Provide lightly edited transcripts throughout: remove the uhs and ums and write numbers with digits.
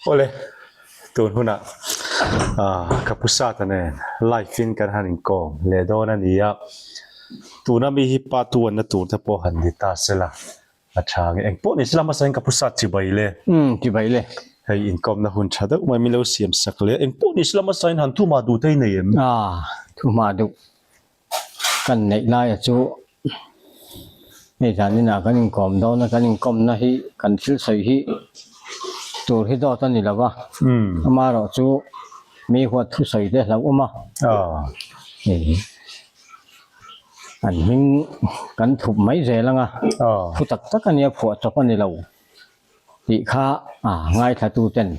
Awle, tun hunah ka pu Sata nen live in kan han inkawm leh dawn a ni a, tuna mi hi pa tuanna tur te pawh han ni ta sela a tha nge engpawh ni sela hmasa in ka pu Sat chibai le. Umm chibai le. Hei inkawmna hun tha deuh mai min lo siam sak leh engpawh ni sela hmasa in han thuma duh te i nei em? Aa thuma duh. Kan neih laia chu hei zan inah kan inkawm dawn a, kan inkawmna hi kan thil sawi hi tur hi dawt a ni lo va, amaherawh chu mi huat thusawi te hlauhawm a, an hming kan thup mai zel ang a, thu tak tak a nia phuah chawp a ni lo. Tih kha a ngaithlatu ten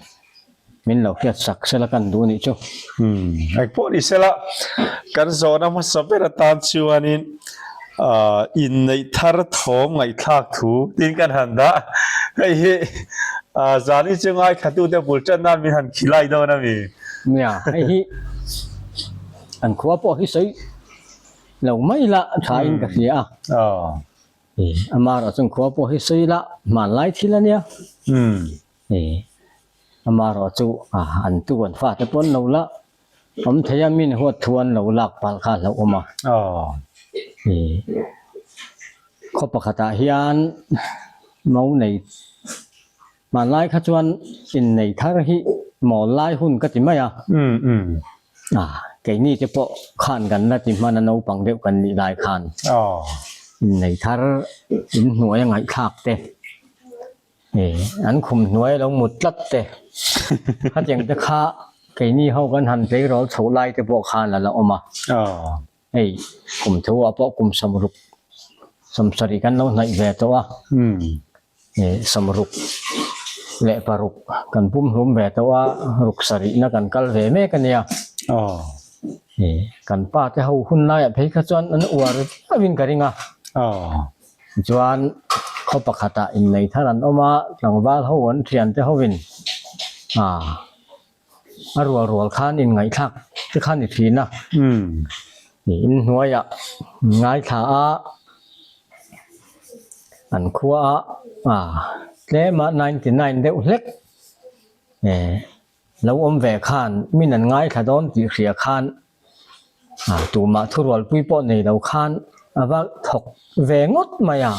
min lo hriat sak sela kan duh nih chu. Umm engpawh ni sela kan zawhna hmasa ber atan chuanin ah inneih thar thawm ngaihthlak thu tin kan han dah. Hei hi ah zani chu ngaithlatu te bul tan nan min han khilai dawn a mi. Nia hei hi an khua pawh hi sawi lo mai la tha in ka hria a. Amaherawh chuan khua pawh hi sawi ila hmanlai thil a nia. Amaherawh chu an tu an fate pawh an lo la awm thei a, min huat thu an lo lak palh kha a hlauhawm a. Khaw pakhatah hian mo nei Hmanlai kha chuan innei thar hi mawl lai hun ka ti mai a. Keini te pawh khan kan la ti hman a naupang deuh kan nih lai khan innei thar inhnuai a ngaihthlak te, an khum hnuai a lo mut tlat te, khatiang te kha keini ho kan han tleirawl chhoh lai te pawh khan a la awm a. Hei kum thu ah pawh kum sawmruk sawmsarih kan lo hnaih ve tawh a. Sawmruk leh paruk kan pum hlum ve tawh a, ruk sarihna kan kal ve mek a nia. Kan pa te ho hun laiah phei kha chuan an uar viauin ka ring a. Tichuan khaw pakhatah innei thar an awm a, tlangval ho an thiante hovin a rual rual khan inngaihthlak te khan i thin a. Inhnuaiah ngaithla a. An khua a tlema 99 deuh hlek lo awm ve khan min an ngaithla dawn tih hria khan tumah thurualpui pawh nei lo khan a va thawk ve ngawt mai a.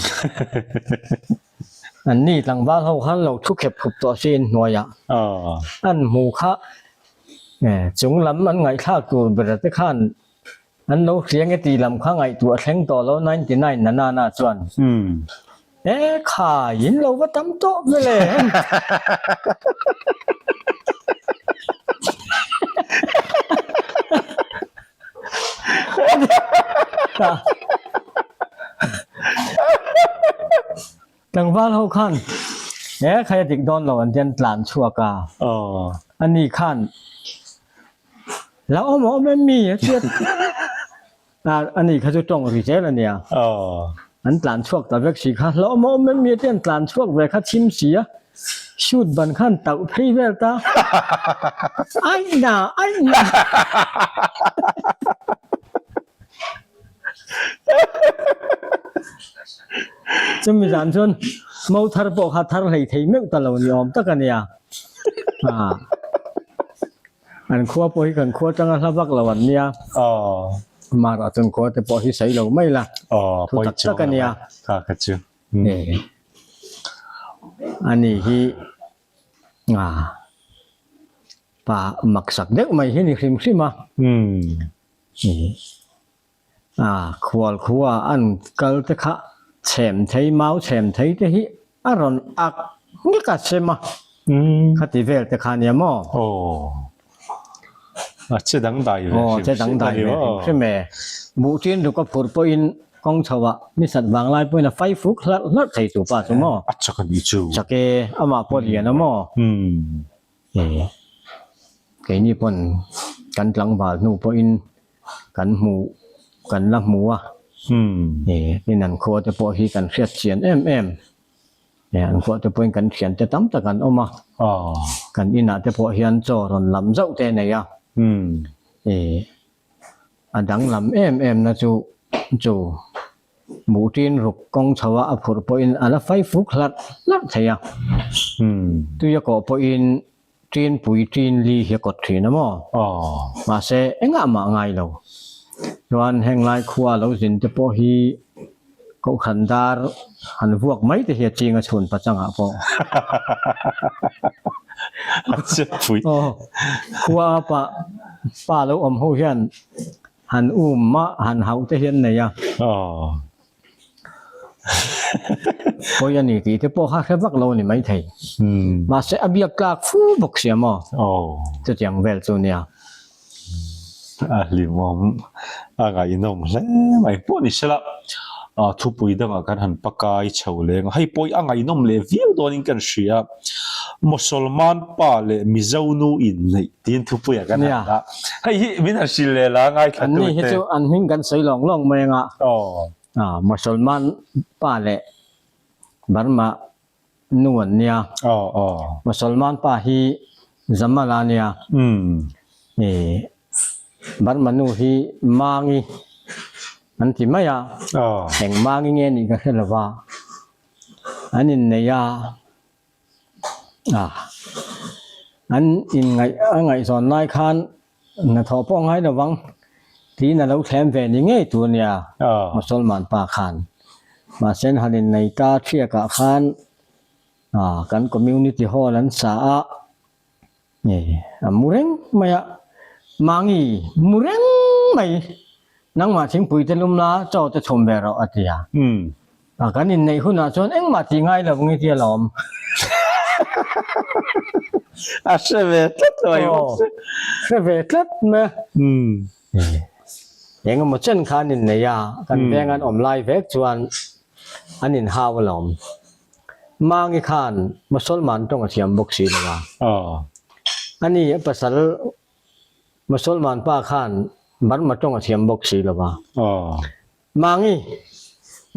An ni tlangval ho khan lo thu khep khup tawh si inhnuaiah an hmu kha chung lam an ngaihthlak tur ber te khan An lo hria nge tih lam kha ngaihtuah thleng tawh lo 99 na na na chuan E khai in lo va tam tawh ve le. Tlangval ho khan E khai a dik dawn lo an tian tlan chhuak a. Ani khan La awm awm em mi a chiat a ani kha chu tawng ri zel a nia. An tlan chhuak ta vek si kha la awm awm em mi a tian tlan chhuak ve kha chim si a shoot ban khan tauh phei vel ta aih na aih na. Chumi zan chuan mo thar pawh kha thar hlei thei meuh ta lo ni awm tak a nia. An khua pawh hi kan khua atanga hla vak lo an nia. Mahra chuan khua te pawh hi sawi lo mai la. Thu tak tak a nia. Ani hi pa maksak deuh mai hi ni hrim hrim a. A khual khua an kal te kha chhem thei mau chhem thei te hi a rawn ak ngek a sem a khati vel te kha nia maw? Aw a che dang dai ve hrim che dang dai ve hrim hrim e. Buh ṭin ruk a phurh pawhin kawng chho ah ni sat vang lai pawhin a fai fuk hlarh hlarh thei tu pa chu maw? A chak a nih chu. Chak e, amah pawh lian a maw? Keini pawn kan tlangval hnu pawhin kan hmu kan la hmu a, tin an khua te pawh hi kan hriat chian em em, an khua te pawhin kan thian te tam tak an awm a, kan inah te pawh hian chaw rawn lam zauh te a nei a, a danglam em em na chu chu Buh ṭin ruk kawng chho a a phurh pawhin a la fai fuk hlarh hlarh thei a. Tui a kawh pawhin Ṭinpui ṭinli hi a kawt ṭhin a maw? Mahse engah mah ngai lo. Chuan heng lai khua lo zin te pawh hi Kohhran dar han vuak mai te hi a ching a chhun pachangah pawh. A chiapui. Aw, khua pa pa lo awm ho hian han um mah han hauh te hi an nei a. Aw. Pawi a ni tih te pawh kha hre vak lo a ni maithei. Mahse a biak tlak fu bawk sia maw? Chutiang vel chu nia. A hlimawm a ngaihnawm hle mai pawh ni sela thupui dangah kan han pakai chho leng a, hei pawh hi a ngaihnawm leh viau dawnin kan hria. Mosolman pa leh Mizo nu inneih tiin thupuiah kan han dah. Hei hi min han hrilh leh la ngaithla Anni hi tute. chu an hming kan sawi lawng lawng mai anga. Aw. Mosolman pa leh Burma nu an nia. Aw aw. Mosolman pa hi Jamal a nia. Umm. Ih Burma nu hi Mangi an ti mai a. Aw. Eng Mangi nge nih ka hre lo va. An inneih a. An inngaih a ngaihzawn lai khan hnathawh pawh ngai lo vang tiin a lo thlem ve ni ngei tur nia Mosolman pa khan. Mahse an han innei ta thiakah khan kan community hall an sa a. Nge a mu reng mai a, Mangi mu reng mai, nangmah thingpui te lum la chaw te chhum ve rawh a ti a. A kan inneih hunah chuan engmah tih ngai lo nge tia lawm. A hre ve tlat mai bawk si. Hre ve tlat mai a. Engemaw chen kha an innei a, kan veng an awm lai vek chuan an inhau alawm. Mangi khan Mosolman tawng a thiam bawk si lo a. Ani a pasal Mosolman pa khan Burma tawng a thiam bawk si lo a. Mangi,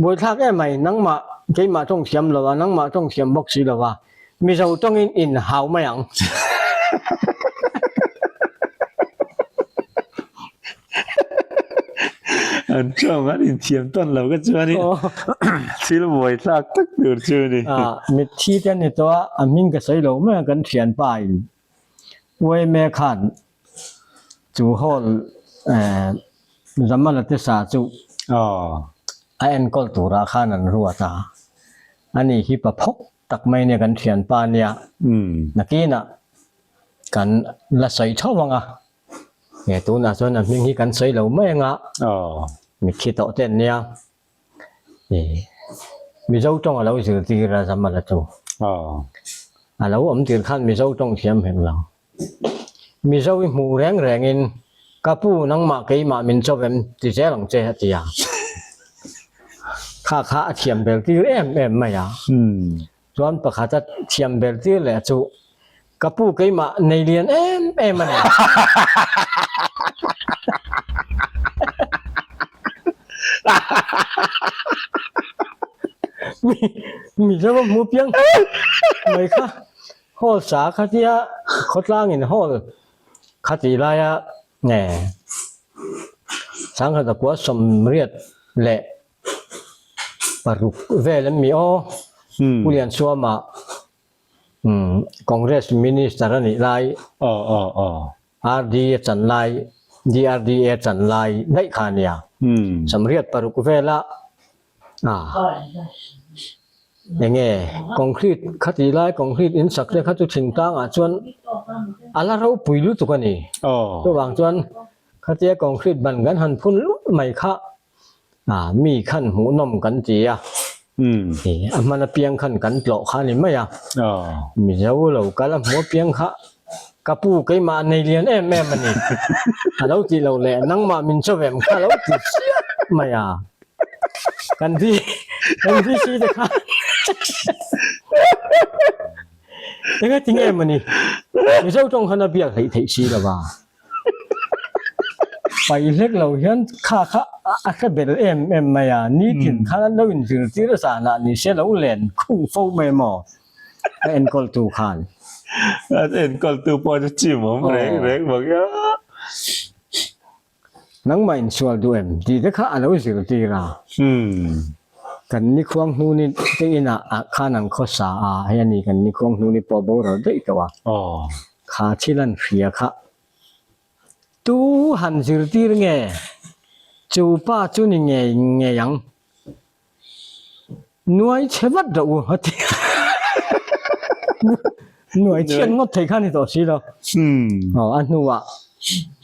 buaithlak em mai, nangmah keimah tawng thiam lo a, nangmah tawng thiam bawk si lo a, Mizo tawngin in hau mai ang. An tawng an inthiam tawn lo ka chuan i thil buaithlak tak tur chu a ni. Mitthi te an ni tawh a, a hming ka sawi lo mai a kan thianpa in Uaime khan chu hall Zamana te sa chu a enkawl turah khan an ruat a, ani hi pa phawk tak mai nia kan thianpa nia nakinah kan la sawi tho ang a. Nge tunah chuan a hming hi kan sawi lo mai anga mitthi tawh te an nia. Mizo tawng a lo zirtir a Zamala chu. A lo awm tir khan Mizo tawng thiam hek lo. Mizo i hmuh reng rengin ka pu nangmah keimah min chaw em ti zel ang che a ti a. Kha kha a thiam bel tir em em mai a. Chuan pakhat a thiam ber tir leh chu ka pu keimah nei lian em em a ni. Mi Mizo a hmu piang mai kha hall sa kha tia khawtlangin hall kha tih laia nge Sangkhat a kua 80 leh paruk vel an mi aw. Pu Liansuama Congress Minister a nih lai RDA chan lai DRDA chan lai daih kha a nia. 86 vela enge concrete kha tih lai concrete in sak te kha chu thingtlangah chuan a la ropui lutuk a ni. Chuvang chuan khatia concrete ban kan han phun luah mai kha A, mi khan hmuhnawm kan ti a, a hman apiang khan kan tlawh kha a ni mai a, Mizo lo kal a hmu apiang kha ka pu keimah nei lian em em a ni, a lo tih loh leh nangmah min chaw em kha a lo ti chiah mai a, kan vi kan VC te kha engati nge maw ni, Mizo tawng khan a biak hleih theih si lo va. Pai hlek lo hian kha kha a hre bel em em mai a, nitin khan an lo inzirtir zanah ni se lo len khung fo mai maw a enkawltu khan. A enkawltu pawh chu chim awm reng reng bawk a. Nangmah insual duh em tih te kha a lo zirtir a. Kan nikhuang hnuni te inah khan an khawsa a, hei a ni kan nikhuang hnuni pawh boral daih tawh a. Kha thil an hria kha. Tu han zirtir nge? Chu pa chu ni ngei ngei ang. Nuai chhe vat rawh u a ti a. Nuai chhiat ngawt thei kha ni tawh si lo. Aw a hnuah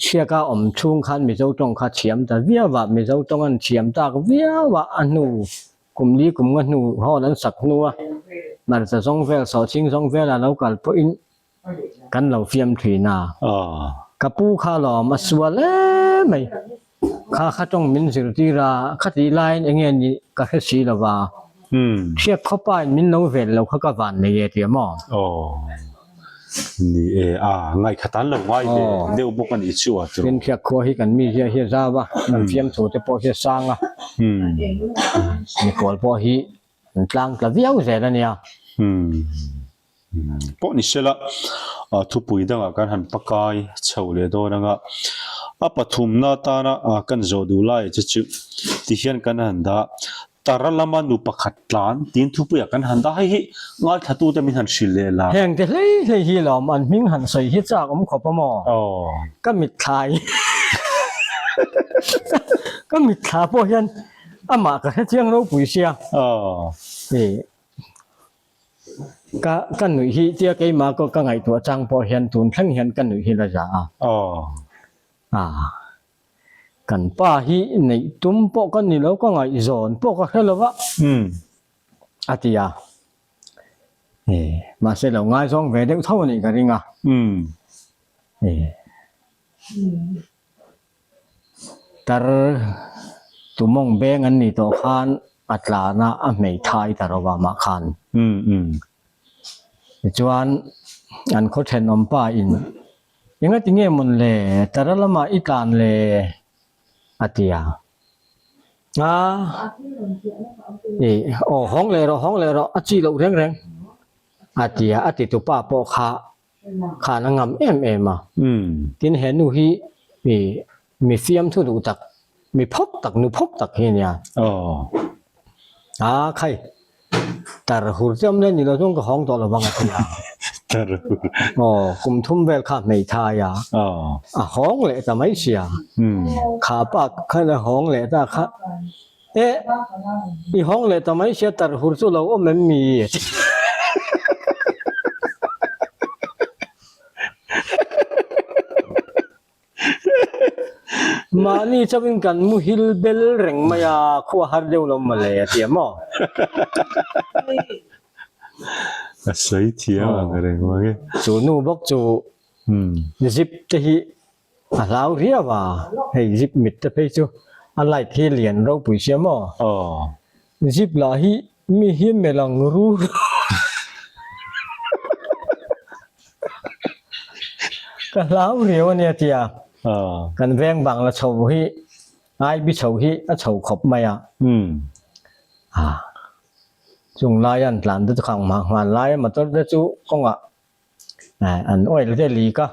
Hriaka awm chhung khan Mizo tawng kha thiam ta viau a, Mizo tawng an thiam tak viau a, a hnu kum li kum nga hnu hawn an sak hnu a, hmarcha zawng vel sawhching zawng vela lo kal pawhin Kan lo fiam thin a. Ka pu kha lawm a sual em mai. Kha kha tawng min zirtir a, khatih laiin eng nge nih ka hre si lo va. Hriat khawpa in min lo vel lo kha ka van nei e tia maw? Aw. Ni e, a ngaihkhat an lo ngai ve deuh bawk a nih chu a tiraw. Tin hriat khua hi kan mi zia hi a zau a, kan fiamthu te pawh hi a sang a, mikhual pawh hi an tlang tla viau zel a nia. Pawh ni sela, thupui dangah kan han pakai chho leh dawn anga a pathumna atana kan zawh duh lai che chu ti hian kan han dah Tara lama nu pakhat tlan tiin thupuiah kan han dah hei hi ngaithlatute min han hrilh leh la. Heng te hlei hlei hi lawm an hming han sawi hi chak awm khawp a maw? Ka mitthla hi ka mitthla pawh hian amah ka hrechiang ropui sia. Ka ka nuih hi tia keimah ka ka ngaihtuah chang pawh hian tun thleng hian ka nuih hi la za a. A kan pa hi neih tum pawh ka ni lo ka ngaihzawn pawh ka hre lo va a ti a. E mahse lo ngaizawng ve deuh tho a nih ka ring a. E. Tar tumawng beng an nih tawh khan a tlan a, a hmeithai ta ro a mah khan. Tichuan an khaw thenawm pa in engati nge mawn le tara lamah i tlan le a ti a. A ih aw hawng leh rawh hawng leh rawh a chi loh reng reng a ti a, a ti tupa pawh kha khan a ngam em em a. Tin he nu hi mi mi fiamthu duh tak, mi phawk tak, nu phawk tak hi a nia. A khai, tar hur che awm le ni lo chuan ka hawng tawh lo vang a ti a. Tar hur. Aw, kum thum vel kha hmeithai a. A hawng leh ta mai sia. Kha pa khan a hawng leh ta kha. E, i hawng leh ta mai sia tar hur chu lo awm em mi? A ti. Mahni chauhin kan muhil bel reng mai a, khua har deuh lo mawle a ti a maw? A sawi thiam ang reng mai. Chu nu bawk chu zip te hi A hlau riau a, hei zip mit te phei chu a light hi lian ropui sia maw? Zip lah hi mi hi melh ang ru Ka hlau riau a nia tia kan veng bangla chho hi Aibi chho hi a chho khawp mai a. Chung laia an tlan te chu khang hman laia motor te chu kawngah An oil te leak a,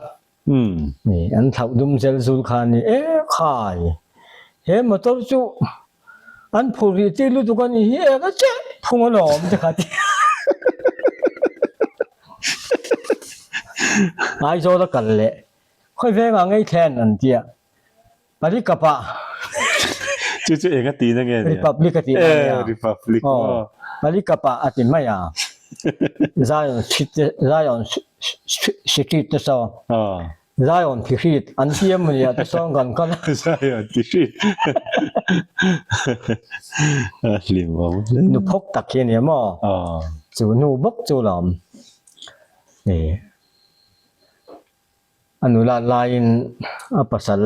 an thlauh dum zel zul kha a ni e khai. He motor chu an phur rih tir lutuk a nih hi e ka che phung a lawm te kha ti. Aizawl a kal leh khawi vengah ngei thlen an tia. Parikap ah. Chu chu eng a tih na nge nia? Republic a tih na nia. Eh, Republic. Aw, Parikap ah a ti mai a. Zion Street, Zion Street te saw. Aw. Zion Tihrit an ti em nia te sawn kan kal a. Zion Tihrit. A hlim awm hle. Nu phawk tak hi a nia maw? Aw. Chu nu bawk chu lawm. Eh. A nula laiin a pasal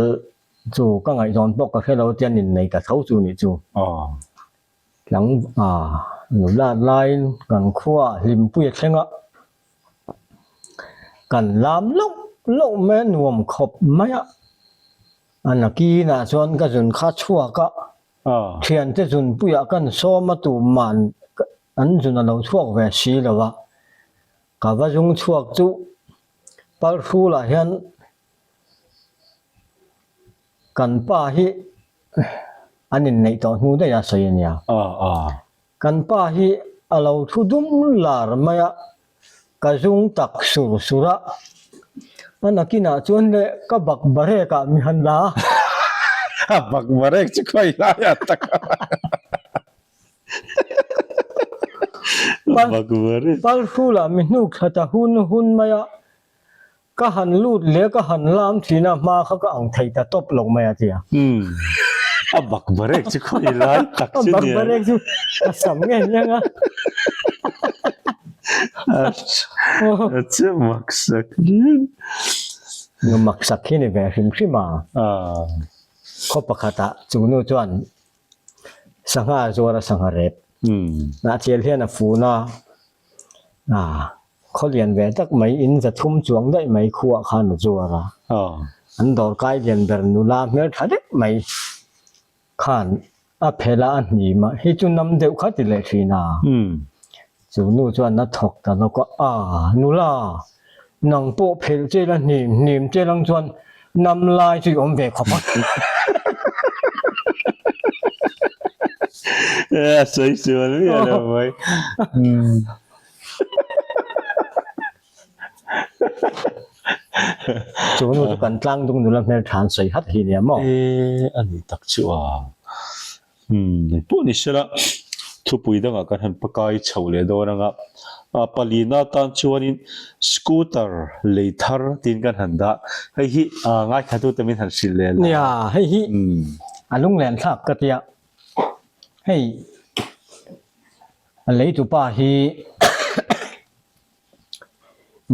chu ka ngaihzawn pawh ka hre lo tia nin nei ta tho chu nih chu. Tlang a nula laiin kan khua hlimpui a thleng a, kan lam loh loh mai a nuam khawp mai a, a nakinah chuan ka zun kha chhuak a, thiante zunpuiah kan sawm a tuman an zun a lo chhuak ve si lo a, ka va zung chhuak chu Palhrulah hian kan pa hi an inneih tawh hnu daih a sawi a nia. Kan pa hi a lo thu dum lar mai a, ka zung tak sur sur a. A nakinah chuan le ka bak barek ah mi han la a. A bak barek chu khawi lai ah tak a. Bak barek. Pal hrul ah mi hnuk thla ta hun hun mai a. Ka han lut leh ka han lam thin a, hma kha ka ang thei ta tawp lo mai a ti a. Umm, a bak barek chu khawi lai tak chu nia. A bak barek chu ka sam ngei ngei a. A che mak sak hle. Nu mak sak hi ni ve hrim hrim a. Khaw pakhatah chu nu chuan sangha a zuar a, sangha rep. Hnahchial hian a fun a, Khaw lian ve tak mai in za thum chuang daih mai khuah khan a zuar a. An dawrkai lian ber nula hmel tha deuh mai khan a phel a, a hnim a, hei chu nam deuh kha ti leh thin a. Chu nu chuan a thawk ta lawk a, A nula, nang pawh phelh che la hnim hnim che lang chuan nam lai chu i awm ve khawp a. A sawi sual miah lo mai. Chu nu chu kan tlang dung nula hmel than sawi hat hi nia maw? E a ni tak chu a. Hmm pawh ni sela thupui dangah kan han pakai chho leh dawn anga a palina tan chuanin scooter lei thar tiin kan han dah hei hi ngaithlatute min han hrilh leh la. Nia hei hi a lunglen thlak ka tia hei. A leitupa hi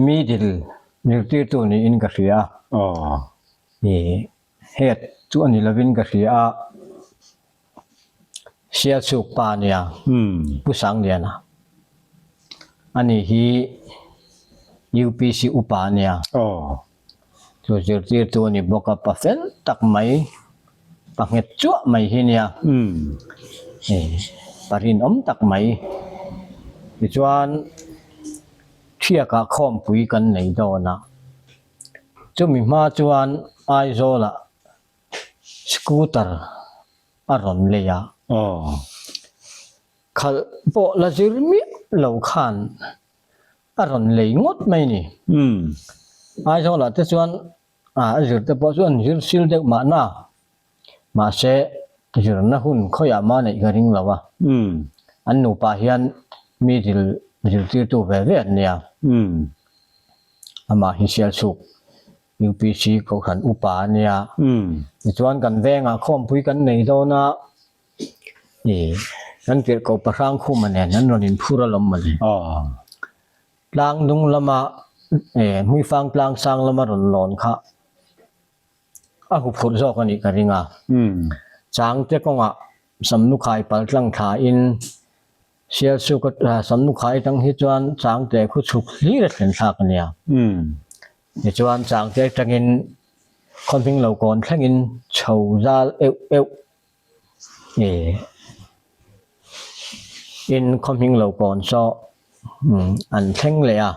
mi dil zirtirtu niin ka hria a. Ih head chu a ni lovin ka hria a, Sialchhuk pa a nia, Pu Sangliana. Ani hi UPC upa a nia. Chu zirtirtu a ni bawk a, pa fel tak mai, pa nghet chuah mai hi nia, pa rinawm tak mai. Tichuan Thiakah khawmpui kan nei dawn a, chumi hma chuan Aizawlah scooter a rawn lei a. Khalh pawh la zir miah lo khan a rawn lei ngawt mai ni. Aizawlah te chuan a zir te pawh chu an zir sil deuh mahna, mahse zirna hun khawiah mah neih ka ring lo a. An nupa hian mi dil zirtirtu ve ve an nia. Amah hi Sialchhuk UPC Kohhran upa a nia. Tichuan kan vengah khawmpui kan nei dawn a. Ih, kan tirh ko pahrang khuma nen an rawn inphur alawm mawle. Tlang dung lama eh Hmuifang tlang sang lama rawn lawn kha a huphurh zawk a nih ka ring a. Changte kawngah Samnukhai pal tlang thla in Sialsuk Samnukhai atang hi chuan Changte khu chhuk hlir a thlen thlak a nia. Tichuan Changte atangin Khawhming lo kawn thlengin chho zal euh euh In khaw hming lo kawn saw an thleng leh a.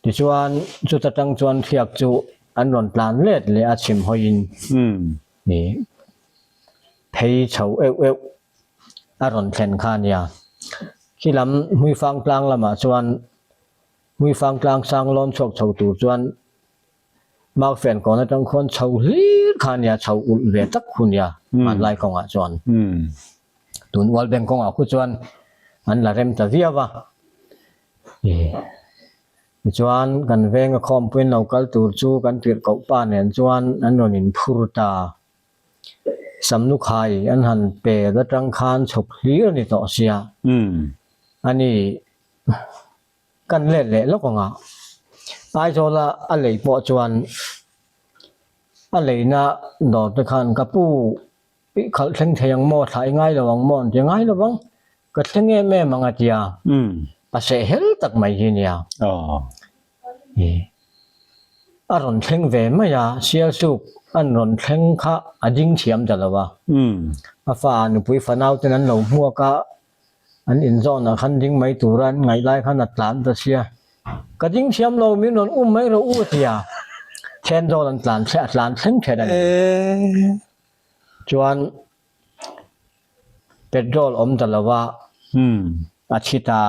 Tichuan chuta tang chuan thliak chu an rawn tlan let leh a chhim hawiin phei chho euh euh a rawn thlen kha a nia. Khi lam Hmuifang tlang lamah chuan Hmuifang tlang sang lawn chhuak chho tur chuan Maufen kawn atang khuan chho hlir kha nia, chho ulh ve tak khu nia hmanlai kawngah chuan. Tun ual bank kawngah khu chuan an la rem ta viau a. Tichuan kan venga khawmpuiin lo kal tur chu kan tirh koh pa nen chuan an rawn inphur ta. Samnukhai an han pel atang khan chhuk hlir a ni tawh sia. Ani. Kan let leh lawk ang a, Aizawla a lei pawh chuan a leina dawr te khan ka pu i khalh thleng thei ang maw, thla i ngai lo ang maw an ti a, ngai lo vang, ka thleng em em ang a ti a, a seh hel tak mai hi nia. A rawn thleng ve mai a, Sialsuk an rawn thleng kha a ding thiam ta lo a, a fa nupui fanau ten an lo hmuak a, An inzawnah khan ding mai tura an ngaih lai khan a tlan ta sia. Ka ding thiam lo, min rawn um mai rawh u a ti a. Thenzawl an tlan thleng, a tlan thleng thet a ni. Chuan petrol awm ta lo a, a thi ta.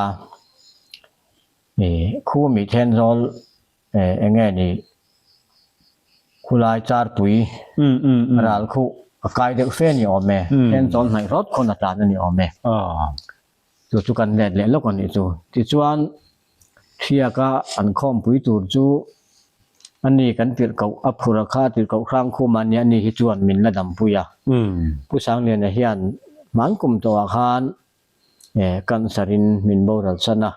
Khumi Thenzawl. Eng nge ni khulai charpui ral khu a kai deuh fe a ni awm e, then chawl hnaih rawt khawn a tlan a ni awm e. Chu chu kan let leh lawk a nih chu. Tichuan Thiaka an khawmpui tur chu a ni kan tirh koh a phur a kha tirh koh hrang khum a nia ni hi chuan min la dampui a. Pu Sangliana hian hman kum tawhah khan Cancer in min boral san a,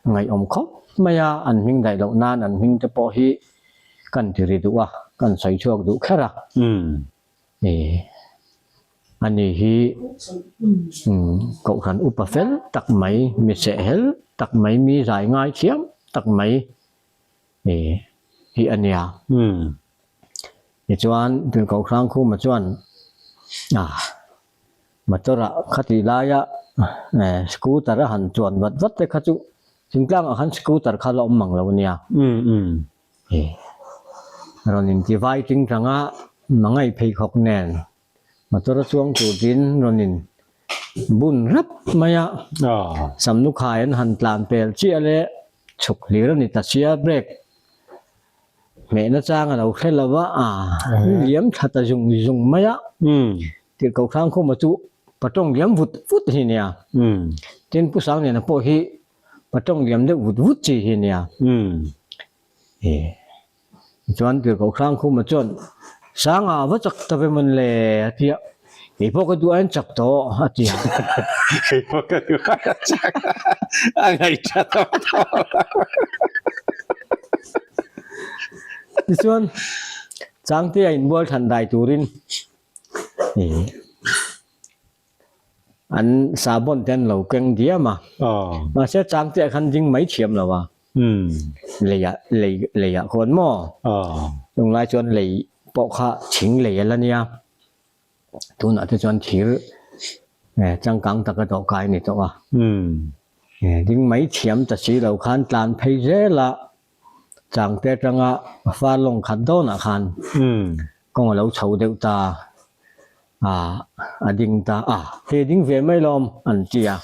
ngaihawm khawp mai a, an hming daih loh nan an hming te pawh hi kan ti ri duh a, kan sawi chhuak duh kher a. Ani hi Kohhran upa fel tak mai, mi sehhel tak mai, mi zai ngai thiam tak mai hi a nia. Tichuan Tirhkoh Hrangkhuma chuan Motor ah khatih laia scooter a han chuan vat vat te kha chu thingtlang ah khan scooter kha la awm mang lo ania. Rawn inti vai ting tang a mangai pheikhawk nen motor a chuang tur tin rawn in bun rap mai a. Samnukhai an han tlan pel chiah leh chhuk hlir a ni ta sia brake Hmehna chang a lo hre lo va, a liam thla ta zung zung mai a. Tirhkoh Hrangkhuma chu patawng liam vut vut hi nia. Tin, Pu Sangliana pawh hi patawng liam deuh vut vut chi hi nia. Tichuan Tirhkoh Hrangkhuma chuan, Sanga va chak ta ve mawn le a ti a. Kei pawh ka duh aiin chak tawh a ti a. Kei pawh ka duh aiin chak a ngaihṭha tawh tawh. Tichuan Changtea inbual than dai turin an sahbawn te an lo keng diam a. Mahse Changtea khan ding mai thiam lo a. Leiah lei leiah khuan maw? Tunglai chuan lei pawh kha thing lei a la nia. Tunah te chuan thir changkang taka dawhkai a ni tawh a. Ding mai thiam ta si lo khan tlan phei zel a, changte atanga far lawng khat dawnah khan kawng a lo chho deuh ta a, a ding ta a, hei ding ve mai lawm an ti a.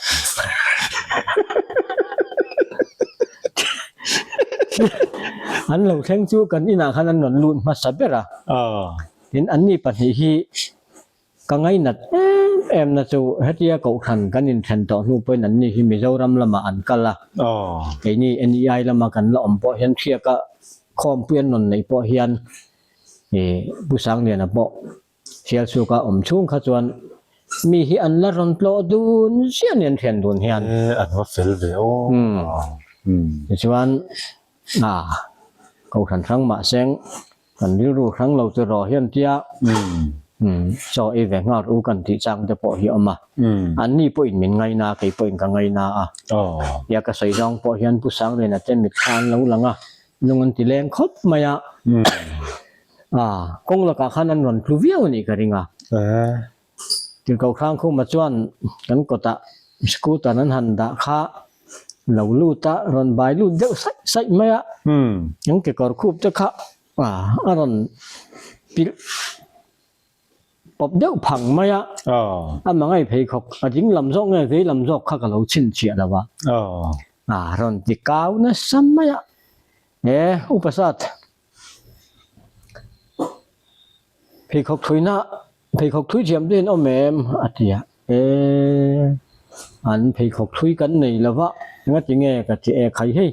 An lo thleng chu kan inah khan an rawn lut hmasa ber a. Tin, anni pahnih hi ka ngainat em em na chu hetia kohhran kan inthen tawh hnu pawhin anni hi Mizoram lamah an kal a, keini NEI lama kan la awm pawh hian hriaka khawmpui an rawn neih pawh hian Pu Sangliana pawh Sialsuka awm chhung kha chuan mi hi an la rawn tlawh dun ziah a ni an thian dun hian. An va fel ve aw. Tichuan kohhran hrang mahseng Kan rilru hrang lo chu rawh hian tia chaw ei ve nghal u kan tih chang te pawh hi a awm a. Anni pawhin min ngaina a, kei pawhin ka ngaina a. Tia ka sawi zawng pawh hian Pu Sangliana te mit kha an lo lang a, lung an ti leng khawp mai a. Kawng lakah khan an rawn tlu viau a nih ka ring a. Tirhkoh Hrangkhuma chuan kan kawtah scooter an han dah kha lo lut a, rawn bai lut deuh saih saih mai a, an kekawr khup te kha a rawn pilh pawp deuh phang mai a, a mangai pheikhawk a ding lam zawk nge vei lam zawk kha ka lo chhinchhiah lo a, a rawn ti kau nasa mai a, e Upa Sat. Pheikhawk thuina pheikhawk thui thiam te in awm em a ti a e an pheikhawk thui kan nei lo va engati nge ka ti e khai hei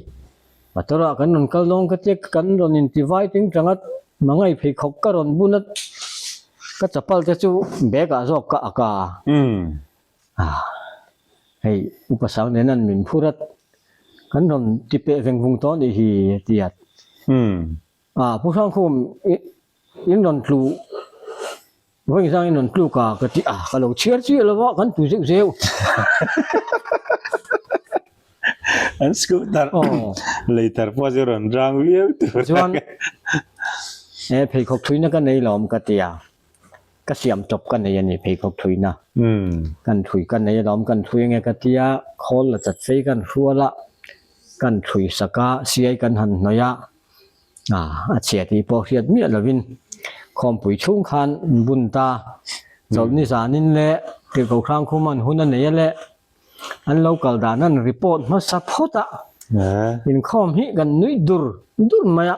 motor ah kan rawn kal dawn ka tia kan rawn in ti vai ting tang a mangai pheikhawk ka rawn bun a ka chapal te chu bag ah zawk ka ak a hei upa sang nen an min phur a kan rawn ti peh veng vung tawh a nih hi a ti a. A, Pu Hrangkhum, i in rawn tlu, vawiin zang in rawn tluk a, ka ti a, ka lo chhiar chiah lo va, kan tui zeuh zeuh. An scooter leitar pawh chu rawn rang viau tur. Chuan, e pheikhawk thuina ka nei lawm ka ti a, ka siam tawp ka nei a ni pheikhawk thuina. Kan thui ka nei alawm, kan thui ange ka ti a, khawl la chat phei kan hrual a, kan thui sak a, siai kan han hnawih a, a chhia tih pawh hriat miah lovin khawmpui chhung khan bun ta chawlhni zanin leh Tirhkoh Hrangkhuman hun a nei a leh an lo kal dan an report hmasa phawt a. Inkhawm hi kan nuih dur dur mai a.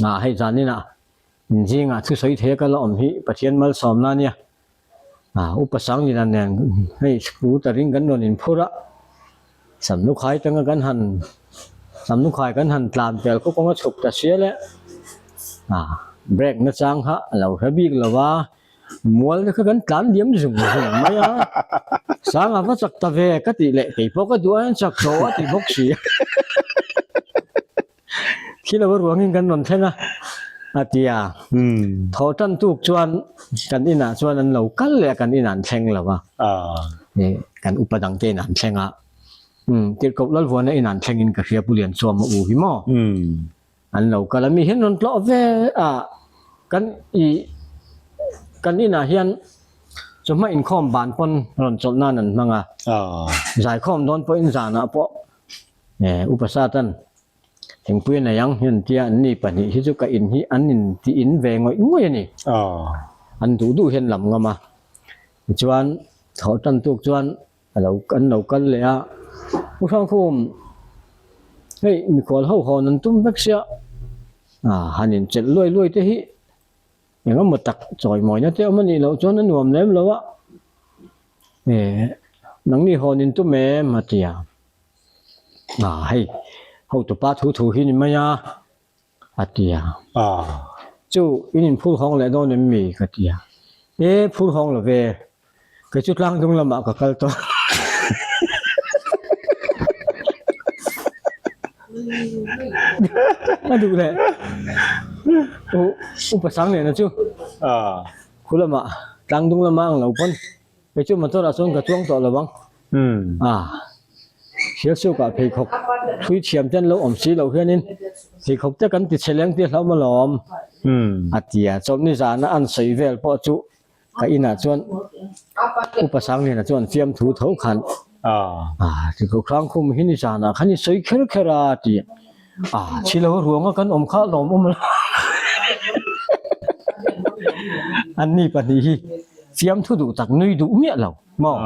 Ah hei zaninah inzingah thusawi thei a kal a awm hi Pathian malsawmna a nia. Ah Upa Sanglina nen hei scooter in kan rawn inphur a, Samlukhai tanga kan han Samlukhai kan han tlan pel khaw kawng a chhuk ta sia le. Ah brake nachang kha a lo hre bik lo a. Mual te kha kan tlan liam zung zung mai a, Sanga va chak ta ve ka tih leh kei pawh ka duh aiin chak tawh a ti bawk si. Thil lo ruangin kan rawn thleng a, a ti a. Thaw tan tuk chuan kan inah chuan an lo kal leh a, kan inah an thleng lo a, kan upa dang te inah an thleng a. Tirhkoh Lalvuana inah an thlengin ka hria Pu Lianchuama u hi maw? An lo kal a, mi hian rawn tlawh ve a, kan i kan inah hian chawhma inkhawm ban pawn rawn chawlh nan an hmang a, zaikhawm dawn pawhin zanah pawh Upa Satan thingpui a nei ang hian tia an ni pahnih hi chu ka in hi an in ti in ve ngawih ngawih a ni, an duh duh hian lam ngam a, tichuan thawh tan tuk chuan A lo an lo kal leh a, Pu Hrangkhum, hei mikhual ho hawn an tum vek sia, ah han inchelh luai luai te hi eng emaw tak chawimawina te awm a nih loh chuan a nuam lem lo a, eh nangni hawn in tum em a ti a, ah hei hotupa thu thu hi ni mai a. A ti a. Chu, in inphur hawng leh dawn em mi? Ka ti a. E, phur hawng lo ve. Kei chu tlang dung lamah ka kal tawh. A duh leh. U, Upa Sangliana chu. Khu lamah, tlang dung lamah ang lo pawn. Kei chu motor ah chuan ka chuang tawh lo ang. Ah, Sialsukah pheikhawk thui thiam te an lo awm si loh hianin pheikhawk te kan ti chhe leng tih hlauh alawm a ti a. Chawlhni zana an sawi vel pawh chu ka inah chuan Upa Sangliana chuan fiamthu tho khan ah Tiko Hrangkhum hi ni zanah khan i sawi kher kher a ti a. Ah, chilo ruanga kan awm kha lawm awm lo. Anni pahnih hi fiamthu duh tak nui duh miah lo maw?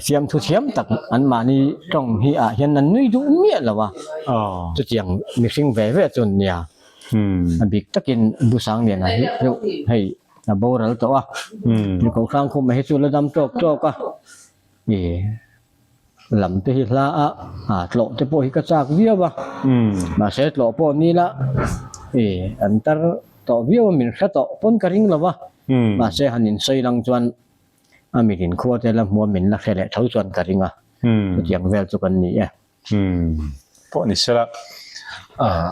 Fiamthu thiam tak anmahni tawng hi ah hian an nui duh miah lo a, chutiang mihring ve ve chu an nia. A bik takin Bu Sangliana hi deuh hei a boral tawh a, Nikoh Hrangkhuma hi chu la dam tawk tawk a. Lam te hi hla a, ah tlawh te pawh hi ka chak viau a, mahse tlawh pawh ni la ih an tar tawh viau a min hre tawh pawn ka ring lo va, mahse han insawi lang chuan a mit inkhua te la hmuam min la hre leh tho chuan ka ring a, chutiang vel chu kan ni e. Pawh ni sela ah.